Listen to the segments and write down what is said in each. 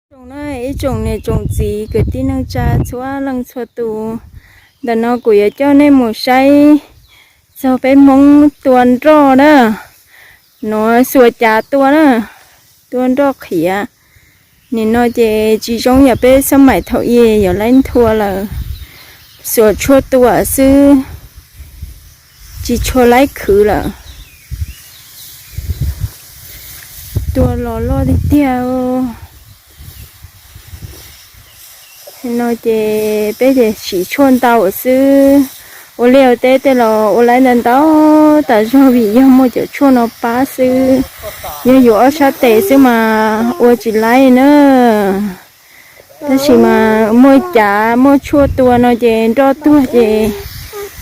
Zoo na ib tsoom niam tsoom txiv kwv tij neej tsa txhua leej txhua tus, ntawm no kuv yuav coj nej mus saib txog peb Hmoob tua nroj na, nuav xuas cav tua na, tua nroj qhiav. Nim no ces tsis zoo yam peb xab maim thaum i yuav laib nthua lawm, xuas tshuaj tua xwb, tsis tshua laib khwv lawm. Tua los loj tiag tiag. No ces peb ces siv tshuaj ntau xwb, ua liaj ua teb tej los ua laib ntau ntau tas zog vim yog muaj cov tshuaj no pab xwb. Yog yuav ob sab tes xwb mas ua tsis laib na. Tab sis mas muaj cav muaj tshuaj tua no ces nroj tuag ces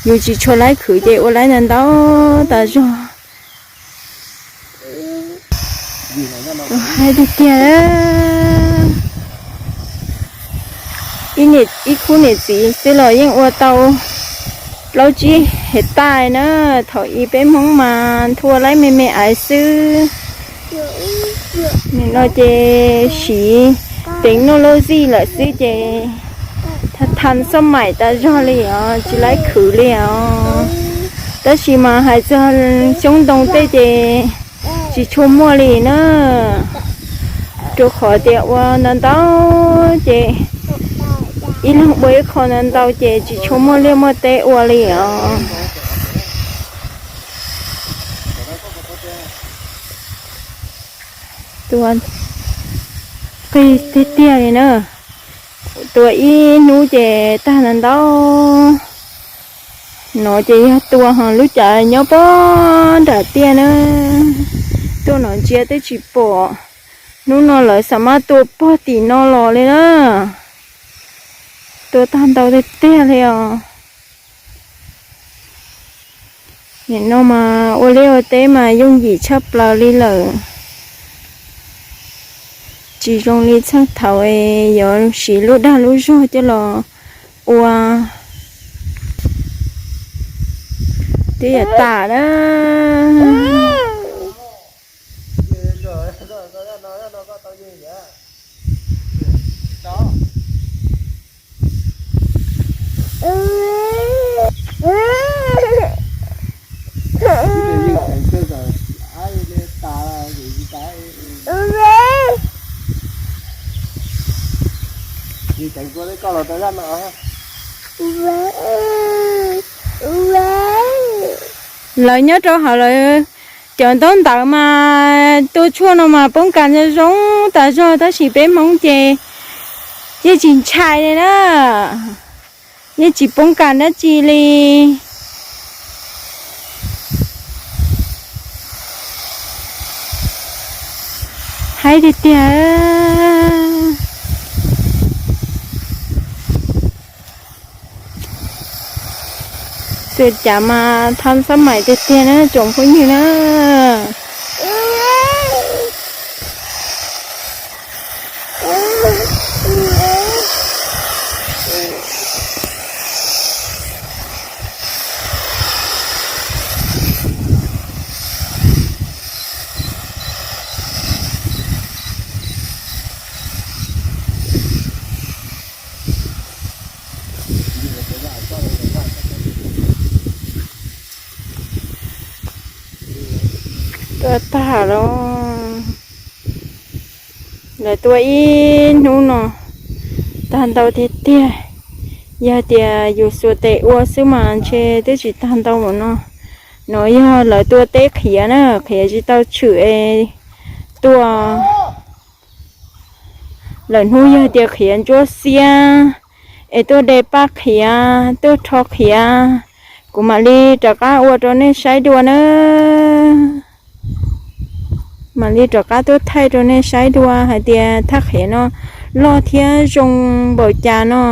yus tsis tshua laib khwv ces ua laib ntau ntau tas zog. Haib tiag tiag. Ib khub niam txiv xwb los yeej ua tau plaub tsib hais tas na. Thaum i peb Hmoob mas nthua laib me me aiv xwb. Nim no ces siv technology lawm xwb ces tha tha xab maim tas zog li os, tsis laib khwv li os. Tab sis mas hais txog xyoob ntoo tej ces tsis tshua muaj li na, rau qhov tias ua ntau ntau ces ib leeg ua ib qho ntau ntau ces tsis tshua muaj liaj muaj teb ua li os. Tua qig tiag tiag li na, tua ib hnub ces tag ntau ntau. No ces yog tua ho lub cav nyob pog nram tiaj na, tuaj no ntsia twb tsis pom. Hnub no lawv xam maj tua pog tim no los li na, tua tag ntau tiag tiag li os. Nim no mas ua liaj ua teb mas yooj yim tshaj plaws li lawm, tsis zoo li txheej thaum yuav siv lub dag lub zog coj los ua, twb yog tas na. Lawv nyob rau hauv lawv cov ntaub ntawv mas tua tshuaj no mas poob kas zoo zoo tas zog, tab sis peb Hmoob ces yeej tsis ntshai li na, yeej tsis poob kas dab tsi li. Haib tiag tiag. Xwm cas mas thab xab maim tiag tiag na tsoom phooj ywg na. Tua tag los, lawv tua ib hnub no tag ntau tiag tiag. Yog tias yus xuas tes ua xwb mas ntshe twb tsis tag ntau npaum no. No yog lawv tua teb qhiav na, qhiav tsis tau tshwm es tua. Lawm hnub yog tias qhiav ntsuab xiab es tuaj de paj qhiav, tuaj rho qhiav, kuv mam li rov qab ua rau nej saib dua na. Mam li rov qab tuaj thaij rau nej saib dua hais tias thaj qhiav no loj thiab zoo npaum cas no.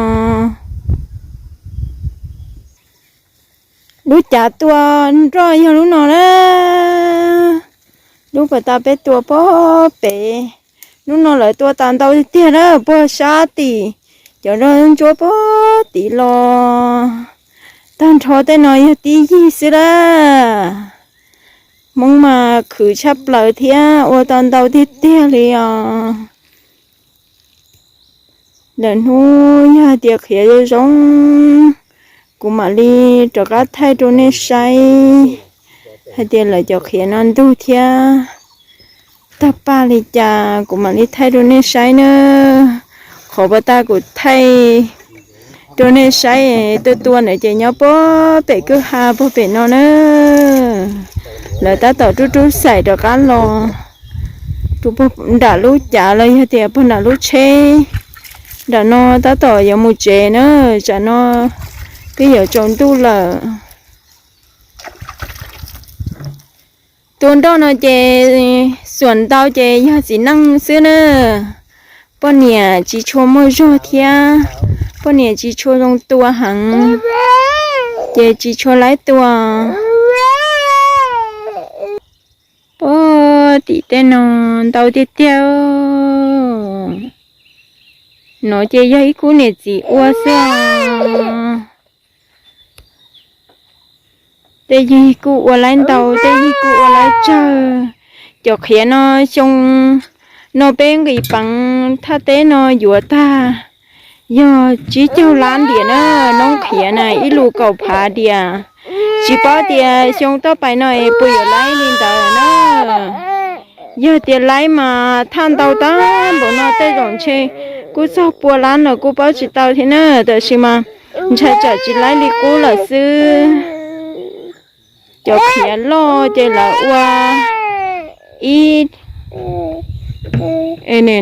Lub cav tua nroj yog lub no na. Lub pas tas peb tua pob pem. Lub no lawv tua tas ntau tiag tiag na, puag sab tim cov nroj ntsuab pob tim los. Tag nrho tej no yog tib yig xwb lawm. Hmoob mas khwv tshaj plaws thiab ua tau ntau tiag tiag li os. Lwm hnub yog hais tias qhiav zoo zoo, kuv mam li rov qab thaij rau nej saib hais tias lawv cov qhiav no ntug thiab tawg paj li cas kuv mam li thaij rau nej saib na. Qhov puag ta kuv thaij rau nej saib, tua tua ntawd ces nyob puag pem kwj ha puag pem no na. Lawv tab tom rub rub xaim rov qab los rau puag nram lub cav los yog tias puag nram lub tsheb. Nram no tab tom yuav mus tsev na, tsam no twb yuav tsaus ntuj lawm. Tua nroj no ces xuam ntau ces yog txiv neej xwb na. Poj niam tsis tshua muaj zog thiab, poj niam tsis tshua zoo tua heev, ces tsis tshua laib tua. Puag tim tej no ntau tiag tiag. No ces yog ib khub niam txiv ua xwb. Tej yig kuj ua laib ntau, tej yig kuj ua laib tsawg. Cov qhiav no xyoo no peb nqis peev thaj teb no yuav tag yog tsib caug lab diam na, noob qhiav na ib lus kaum phav diam. Tsis paub tias xyoo toj pais no es puas yuav laib li ntawd na. Yog tias laib mas thaj ntau tag npaum no tej zaum ntshe kuj txog pua lab los kuj paub tsis tau thiab na, tab sis mas ntshai tsam tsis laib li qub lawm xwb. Cov qhiav loj ces lawv ua ib,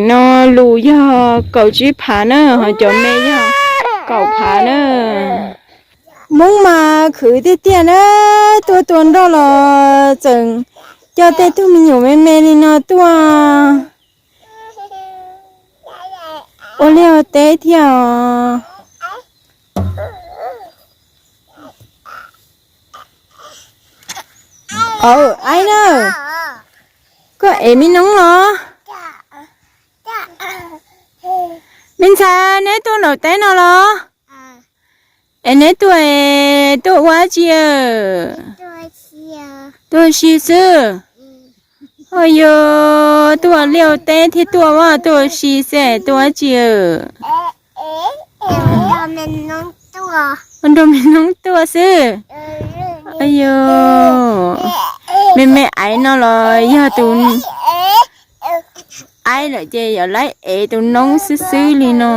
no lus yog kaum tsib phav na, ho cov me yog kaum phav na. Hmoob mas khwv tiag tiag na, tuaj tua nroj los tseem coj tej tug me nyuam me me li no tuaj ua liaj ua teb thiab os. Aib na, koj ev me noob los? Me ntxhais, neb tuaj nraum teb no los? Es neb tuaj, tuaj ua dab tsi? Tuaj ua si xwb. Ho yog tuaj ua liaj ua teb thiab tuaj ua, tuaj ua si xwb, tuaj ua dab tsi? Ua nrog me noob tuaj xwb. Yog me me aiv no los yog tus aib lawm ces yuav laib ev tus noob xwb xwb li no.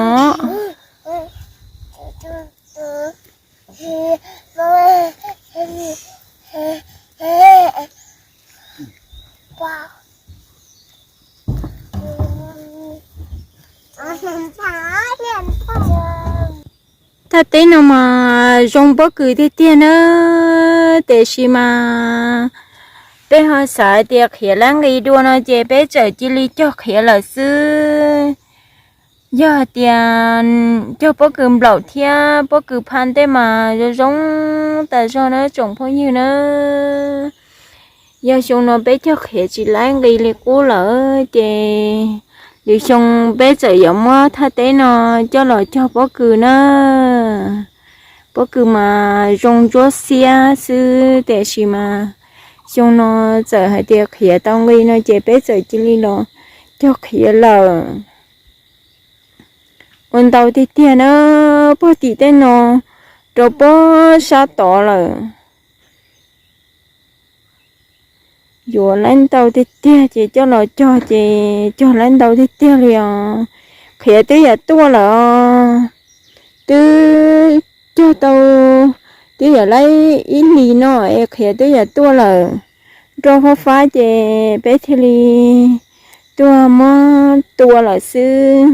Thaj teb no mas zoo pob kws tiag tiag na, tiam sis mas peb ho xav hais tias qhiav laib nqis dua no ces peb txawm cia li cog qhiav lawm xwb. Yog hais tias cog pob kws nplaum thiab pob kws pha tej mas zoo zoo tas zog na tsoom phooj ywg na. Yog xyoo no peb cog qhiav tsis laib nqis li qub lawm ces lwm xyoo peb txawm yuav muab thaj teb no coj los cog pob kws na. Pob kws mas zoo ntsuab xiab xwb, tiam sis mas xyoo no txawm hais tias qhiav tau nqis no ces peb txawm cia li los cog qhiav lawm. Ua ntau tiag tiag na, puag tim tej no rau puag sab tod lawm. Yuav laib ntau tiag tiag ces coj los cog ces cog laib ntau tiag tiag li os. Qhiav twb yam tuaj lawm os. Twb cog tau twb yam laib ib hlis no es qhiav twb yam tuaj lawm. Nroj fab fab ces peb thiaj li tuaj muab tua lawm xwb.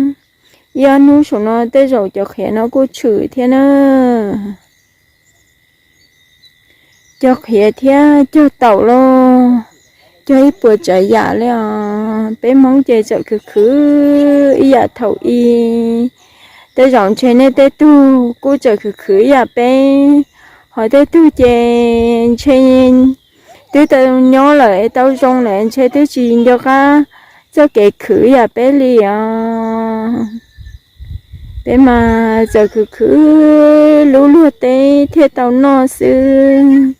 Ib ob hnub saum no tej zaum cov qhiav no kuj tshwm thiab na. Cog qhiav thiab cog taum lauj, cog ib puas tsav yam li os. Peb Hmoob ces txawm khwv khwv ib yam thaum i. Tej zaum ntshe nej tej tug kuj txawm khwv khwv ib yam peb, ho tej tug ces ntshe twb tau nyob lawm es tau zoo lawm ntshe twb tsis nco qab txoj kev khwv ib yam peb li os. Peb mas txawm khwv khwv lub luag teb thiaj tau noj xwb.